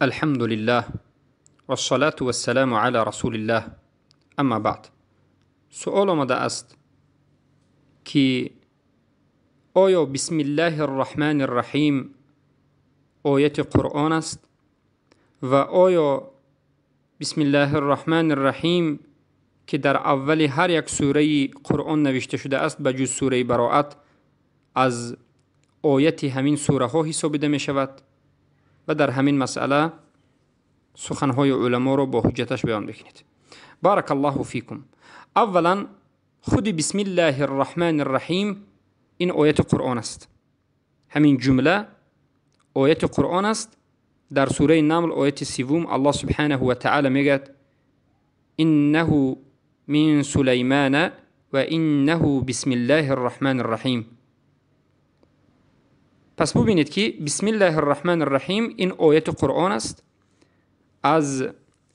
الحمد لله والصلاة والسلام على رسول الله اما بعد. سؤال آمده است که آیا بسم الله الرحمن الرحیم آیت قرآن است و آیا بسم الله الرحمن الرحیم که در اول هر یک سوره قرآن نوشته شده است به جز سوره براءت از آیت همین سوره ها حسابیده می شود؟ و در همین مسئله سخنهای علما را با حجتش بیان بکنید. بارک الله فیکم. اولا خود بسم الله الرحمن الرحیم این آیت قرآن است. همین جمله آیت قرآن است. در سوره نمل آیت 30 الله سبحانه و تعالی میگه انه من سلیمان و انه بسم الله الرحمن الرحیم. پس ببینید که بسم الله الرحمن الرحیم این آیت قرآن است، از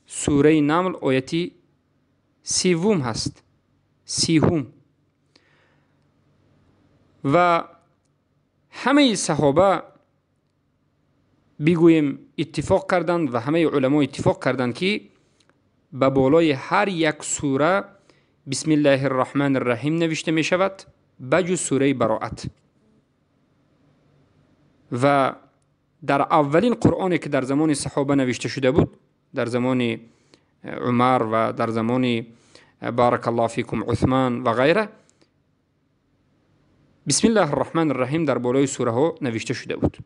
سوره نمل آیت 30 هست، 30. و همه صحابه بگوییم اتفاق کردند و همه علما اتفاق کردند که به بالای هر یک سوره بسم الله الرحمن الرحیم نوشته می شود بجز سوره براءت. و در اولین قرآنی که در زمان صحابه نوشته شده بود، در زمان عمر و در زمان بارک الله فیکم عثمان و غیره، بسم الله الرحمن الرحیم در بالای سوره ها نوشته شده بود.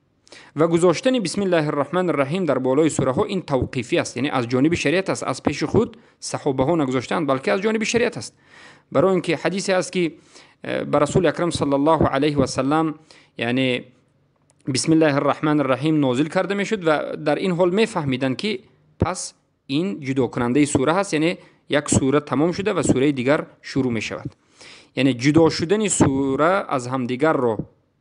و گذاشتن بسم الله الرحمن الرحیم در بالای سوره ها این توقیفی است، یعنی از جانب شریعت است، از پیش خود صحابه ها نگذاشتند بلکه از جانب شریعت است. برای اینکه حدیثی است که به رسول اکرم صلی الله علیه و سلم یعنی بسم الله الرحمن الرحیم نازل کرده میشد و در این حال میفهمیدند که پس این جدا کننده سوره هست، یعنی یک سوره تمام شده و سوره دیگر شروع می شود. یعنی جدا شدن سوره از همدیگر رو،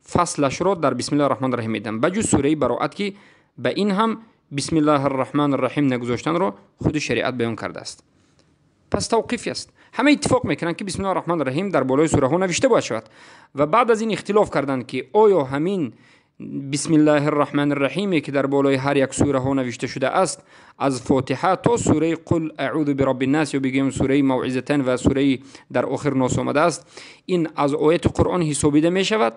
فصلش رو در بسم الله الرحمن الرحیم میدن، بجز سوره براءت که به این هم بسم الله الرحمن الرحیم نگذاشتن رو خود شریعت بیان کرده است. پس توقیفی است. همه اتفاق میکنن که بسم الله الرحمن الرحیم در بالای سوره ها نوشته باید شود. و بعد از این اختلاف کردند که آیا همین بسم الله الرحمن الرحیم که در بالای هر یک سوره ها نوشته شده است از فاتحه تا سوره قل اعوذ برب الناس یا بگیم سوره موعظتین و سوره در آخر ناس آمده است، این از آیت قرآن حسابیده می شود؟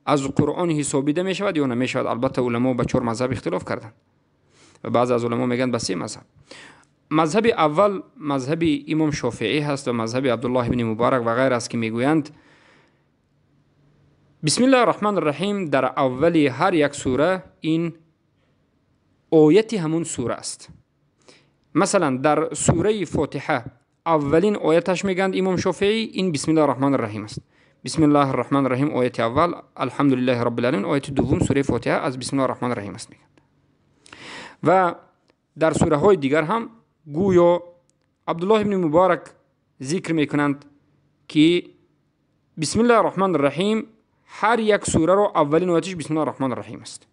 از قرآن حسابیده می شود یا نمی شود؟ البته علما به 4 مذهب اختلاف کردند و بعض از علما میگن به 3 مذهب. مذهب اول مذهب امام شافعی هست و مذهب عبدالله بن مبارک و غیر است که میگویند بسم الله الرحمن الرحیم در اول هر یک سوره این آیت همون سوره است. مثلا در سوره فاتحه اولین آیتش میگند امام شافعی این بسم الله الرحمن الرحیم است. بسم الله الرحمن الرحیم آیت اول، الحمد لله رب العالمین آیت دوم سوره فاتحه از بسم الله الرحمن الرحیم است میگند. و در سوره های دیگر هم گویا عبدالله بن مبارک ذکر میکنند که بسم الله الرحمن الرحیم هر یک سوره رو اولین آیتش بسم الله الرحمن الرحیم است.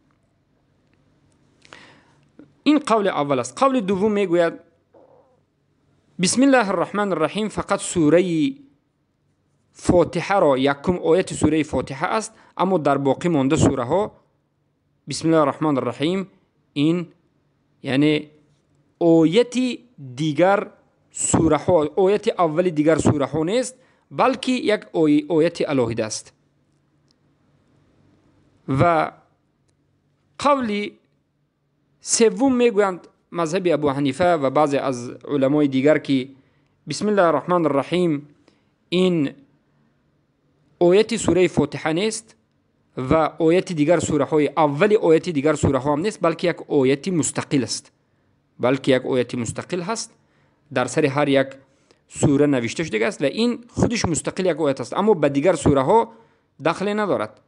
این قول اول است. قول دوم میگوید بسم الله الرحمن الرحیم فقط سوره فاتحه را یکم آیت سوره فاتحه است، اما در باقی مانده سوره ها بسم الله الرحمن الرحیم این یعنی آیت دیگر سوره ها، آیت اول دیگر سوره ها نیست بلکه یک آیت الهیده است. و قول سوم میگویند مذهب ابو حنیفه و بعضی از علمای دیگر که بسم الله الرحمن الرحیم این آیت سوره فاتحه نیست و آیت دیگر سوره های اول آیت دیگر سوره ها هم نیست، بلکه یک آیت مستقل است، بلکه یک آیت مستقل هست در سر هر یک سوره نوشته شده است و این خودش مستقل یک آیت است، اما به دیگر سوره ها دخل ندارد.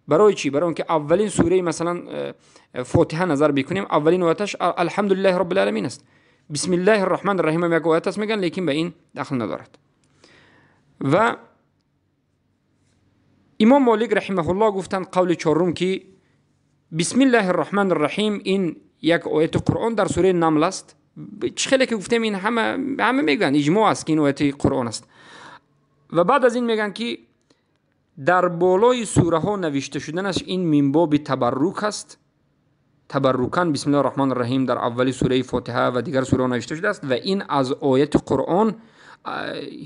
برای چی؟ برای اینکه اولین سوره مثلا فاتحه نظر بکنیم اولین آیتش الحمدلله رب العالمین است، بسم الله الرحمن الرحیم هم یک آیت است میگن، لیکن به این دخل ندارد. و امام مالک رحمه الله گفتند قول چهارم که بسم الله الرحمن الرحیم این یک آیت قرآن در سوره نمل است. چه خیلی که گفتیم این همه میگن اجماع است که این آیت قرآن است. و بعد از این میگن که در بالای سوره ها نوشته شدنش این من باب تبرک است табаррукан бисмиллаҳи рраҳмани рраҳим дар аввали сураи Фотиҳа ва дигар сураҳо навишта шудааст ва ин аз ояти Қуръон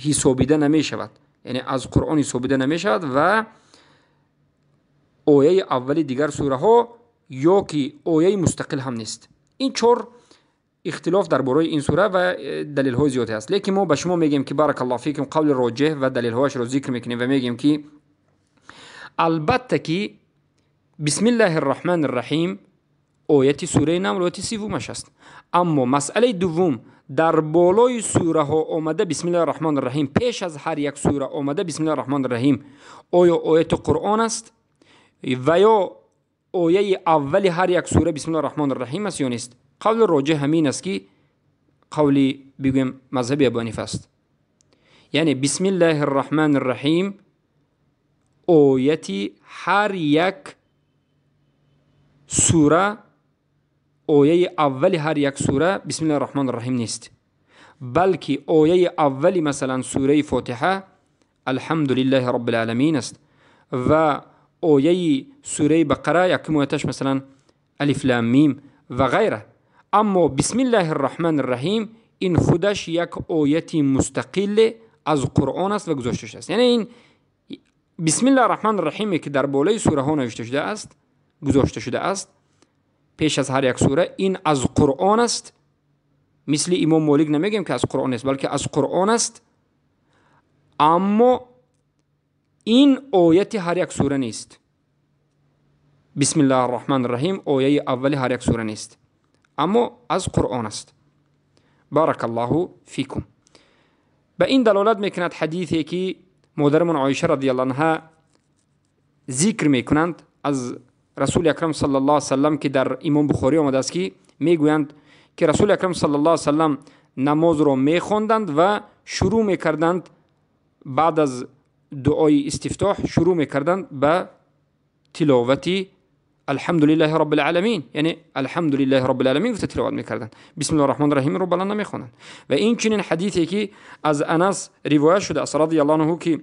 ҳисобида намешавад, яъне аз Қуръон ҳисобида намешавад ва ояи аввали дигар сураҳо ё ки ояи мустақил ҳам нест. Ин чор ихтилоф дар бораи ин сура ва далелҳои зиёде аст. Лекин мо ба шумо мегӯем ки баракаллоҳу фикум қавли роҷеҳ ва далелҳояшро зикр мекунем ва мегӯем ки албатта ки бисмиллаҳи рраҳмани рраҳим ояти сураи Намл ояти севумаш аст. Аммо масъалаи дуввум дар болои сураҳо омада бисмиллаҳи рраҳмани рраҳим пеш аз ҳар як сура омада бисмиллаҳи рраҳмани рраҳим оё ояти Қуръон аст ва ё ояи аввали ҳар як сура бисмиллаҳи рраҳмани рраҳим аст ё нест? Қавли роҷеҳ ҳамин аст ки қавли бигӯем мазҳаби Абу Ҳанифа аст. Яъне бисмиллаҳи рраҳмани рраҳим ояти ҳар як сура, ояи аввали ҳар як сура бисмиллаҳи рраҳмани рраҳим нест, балки ояи аввали масалан сураи Фотиҳа алҳамдулиллаҳи роббил оламин аст ва ояи сураи Бақара якум ояташ масалан алиф лам мим ва ғайра. Аммо бисмиллаҳи рраҳмани рраҳим ин худаш як ояти мустақиле аз Қуръон аст ва гузошта шудааст. Яъне ин бисмиллаҳи рраҳмани рраҳиме ки дар болои сураҳо навишта шудааст, гузошта шудааст пеш аз ҳар як сура, ин аз Қуръон аст. Мисли имом Молик намегӯем ки аз Қуръон нест, балки аз Қуръон аст, аммо ин ояти ҳар як сура нест. Бисмиллаҳи рраҳмани рраҳим ояи аввали ҳар як сура нест, аммо аз Қуръон аст. Баракаллоҳу фикум. Ба ин далолат мекунад ҳадисе ки модарамон Оиша радиаллоҳу анҳа зикр мекунанд аз Расули Акрам саллаллоҳу алайҳи васаллам ки дар имом Бухорӣ омадааст ки мегӯянд ки Расули Акрам саллаллоҳу алайҳи васаллам намозро мехонданд ва шурӯъ мекарданд баъд аз дуои истифтоҳ шурӯъ мекарданд ба тиловати алҳамдулиллаҳи роббил оламин, яъне алҳамдулиллаҳи роббил оламин гуфта тиловат мекарданд, бисмиллаҳи рраҳмани рраҳимро баланд намехонданд. Ва инчунин ҳадисе ки аз Анас ривоят шудааст радиаллоҳу анҳу ки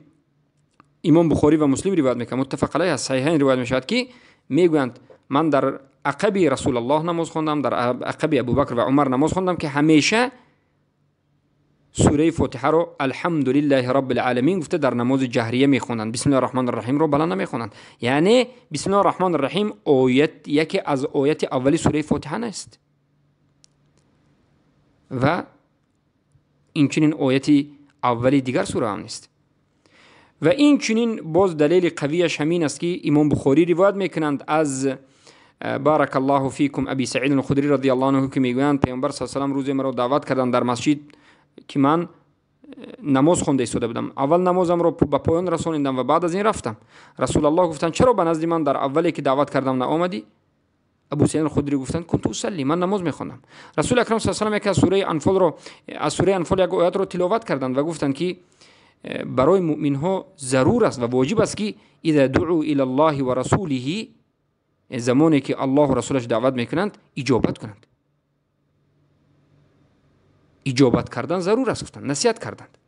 имом Бухорӣ ва Муслим ривоят мекунанд, муттафақ алайҳ аст, саҳиҳайн ривоят мешавад ки мегӯянд ман дар ақаби Расулаллоҳ намоз хондам, дар ақаби Абубакр ва Умар намоз хондам ки ҳамеша сураи Фотиҳаро алҳамдулиллаҳи роббил оламин гуфта дар намози ҷаҳрия мехонданд, бисмиллаҳи рраҳмани рраҳимро баланд намехонданд. Яъне бисмиллаҳи рраҳмани рраҳим оят яке аз ояти аввали сураи Фотиҳа нест ва инчунин ояти аввали дигар сура ҳам нест. Ва инчунин боз далели қавияш ҳамин аст ки имом Бухорӣ ривоят мекунанд аз баракаллоҳу фикум Аби Саид ал-Худрӣ радиаллоҳу анҳу ки мегӯянд Паёмбар саллаллоҳу алайҳи васаллам рӯзе маро даъват карданд дар масҷид ки ман намоз хонда истода будам. Аввал намозамро ба поён расонидам ва баъд аз ин рафтам. Расулаллоҳ гуфтанд чаро ба назди ман дар аввале ки даъват кардам наомадӣ? Абу Саид ал-Худрӣ гуфтанд кунту усалли, ман намоз мехондам. Расули Акрам саллаллоҳу алайҳи васаллам яке аз сураи Анфолро аз сураи Анфол як оятро тиловат карданд ва гуфтанд ки барои муъминҳо зарур аст ва воҷиб аст ки иза дуъу ила Аллоҳи ва расулиҳи, замоне ки Аллоҳу расулаш даъват мекунанд иҷобат кунанд. Иҷобат кардан зарур аст гуфтанд, насиҳат карданд.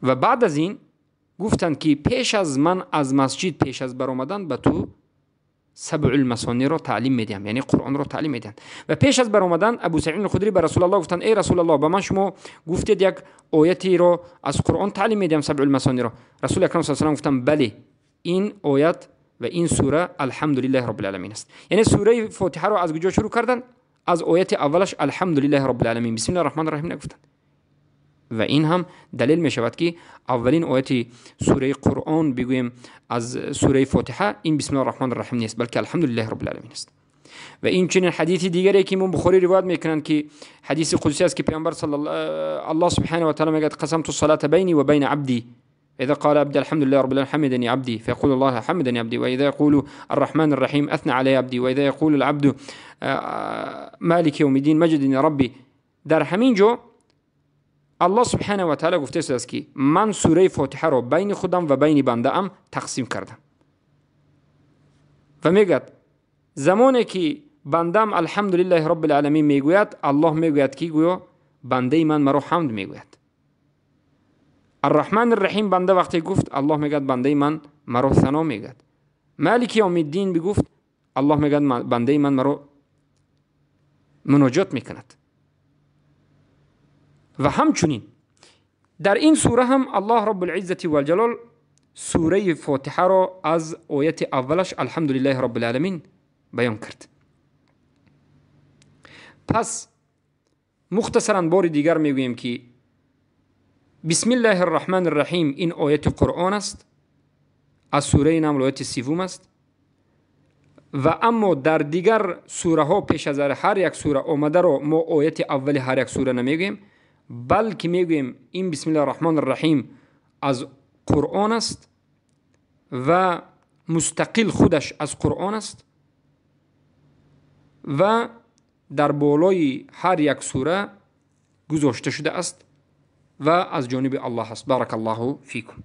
Ва баъд аз ин гуфтанд ки пеш аз ман аз масҷид пеш аз баромадан ба ту сабъул масониро таълим медиҳам, яъне Қуръонро таълим медиҳам. Ва пеш аз баромадан Абу Саид ал-Худрӣ ба Расулаллоҳ гуфтанд эй Расулаллоҳ, ба ман шумо гуфтед як оятеро аз Қуръон таълим медиҳам, сабъул масониро. Расули Акрам саллаллоҳу алайҳи васаллам гуфтанд бале, ин оят ва ин сура алҳамдулиллаҳи роббил оламин аст. Яъне сураи Фотиҳаро аз куҷо шурӯъ карданд? Аз ояти аввалаш алҳамдулиллаҳи роббил оламин, бисмиллаҳи рраҳмани рраҳим нагуфтанд. Ва ин ҳам далел мешавад ки аввалин ояти сураи Қуръон бигӯем аз сураи Фотиҳа ин бисмиллаҳи рраҳмани рраҳим нест, балки алҳамдулиллаҳи роббил оламин аст. Ва инчунин ҳадиси дигаре ки имом Бухорӣ ривоят мекунанд ки ҳадиси қудсӣ аст ки Паёмбар Аллоҳ субҳанаҳу ва таъала мегӯяд қасамту салата байни ва байна абди إذا قال عبد الحمد لله رب العالمين حمدني عبدي فيقول الله حمدني عبدي، وإذا يقول الرحمن الرحيم أثنى علي عبدي، وإذا يقول العبد مالك يوم الدين مجدني ربي. در همین جو الله سبحانه و تعالی گفته است که من سوره فاتحه را بین خودم و بین بنده ام تقسیم کردم و میگد زمانی که بندم الحمدلله رب العالمین میگوید، الله میگوید که گویا بنده من مرا حمد میگوید. الرحمن الرحیم بنده وقتی گفت، الله میگد بنده من مرا ثنا میگد. Малики явмиддин бигуфт, Аллоҳ мегӯяд бандаи ман маро муноҷот мекунад. Ва ҳамчунин дар ин сура ҳам Аллоҳ Раббул-иззати вал-ҷалол сураи Фотиҳаро аз ояти аввалаш Алҳамдулиллаҳи Раббил-оламин баён кард. Пас мухтасаран бори дигар мегӯем, ки Бисмиллаҳи рраҳмани рраҳим ин ояти Қуръон аст, аз сураи Намл ояти сивум аст. Ва аммо дар дигар сураҳо пеш аз ҳар як сура омадаро мо ояти аввали ҳар як сура намегӯем, балки мегӯем ин Бисмиллаҳи рраҳмани рраҳим аз Қуръон аст ва мустақил худаш аз Қуръон аст ва дар болои ҳар як сура гузошта шудааст ва аз ҷониби Аллоҳ аст. Баракаллоҳу фикум.